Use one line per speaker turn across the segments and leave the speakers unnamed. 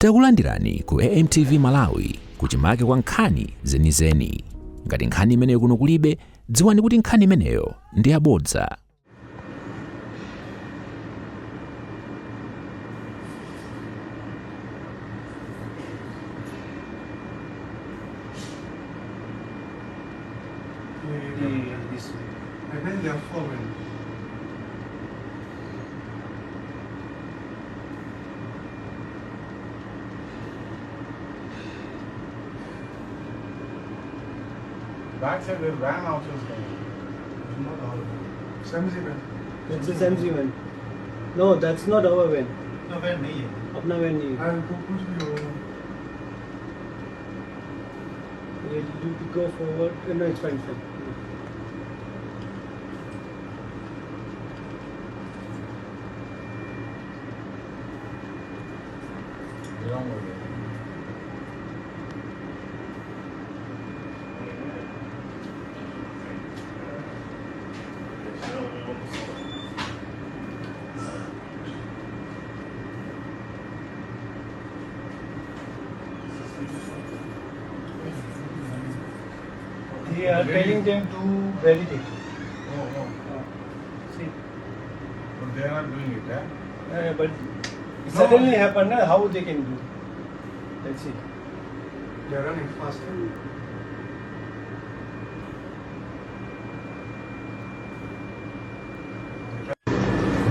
Takulandirani ku AMTV Malawi kuchimake kwa nkhani zenizeni. Ngati nkhani imeneyo kuno kulibe, dziwani kuti nkhani imeneyo ndi yabodza.
This way.
I think they are following.
Back side the van also is coming.
It's not our van. Sam's van.
That's the Sam's van. No, that's not our van.
No van नहीं है.
अपना van नहीं है.
I go कुछ भी हो.
You go forward. No, it's fine, fine.
Wrong way.
They are telling them to validate.
Oh, oh.
See,
But they are not doing it, eh?
But it suddenly happened. Na, how they can do? Let's see.
They are running fast.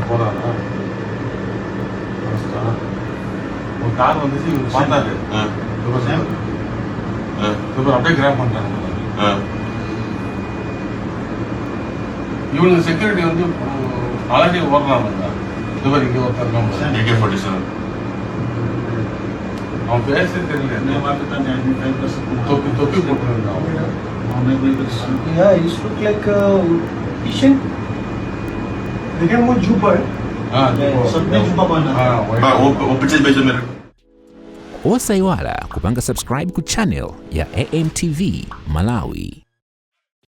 போறாரா? ஒரு car வந்துச்சு, இவங்க பார்த்தாரு. இவர் அப்படியே graph பண்றாங்க. இவனுக்கு security வந்து ஆல்ரெடி ஓடுறானுங்க. இவர் இங்க ஒருத்தர் இருக்கான்.
AK-47.
அவன் பேச தெரியல. தொப்பி தொப்பி போட்டுருந்தான்.
Yeah, he look like Asian.
लेकिन वो जुबा है.
सबने जुब्बा पहना था.
हाँ, वो पीछे पीछे मेरे.
Osaiwala kupanga subscribe ku channel ya AMTV Malawi.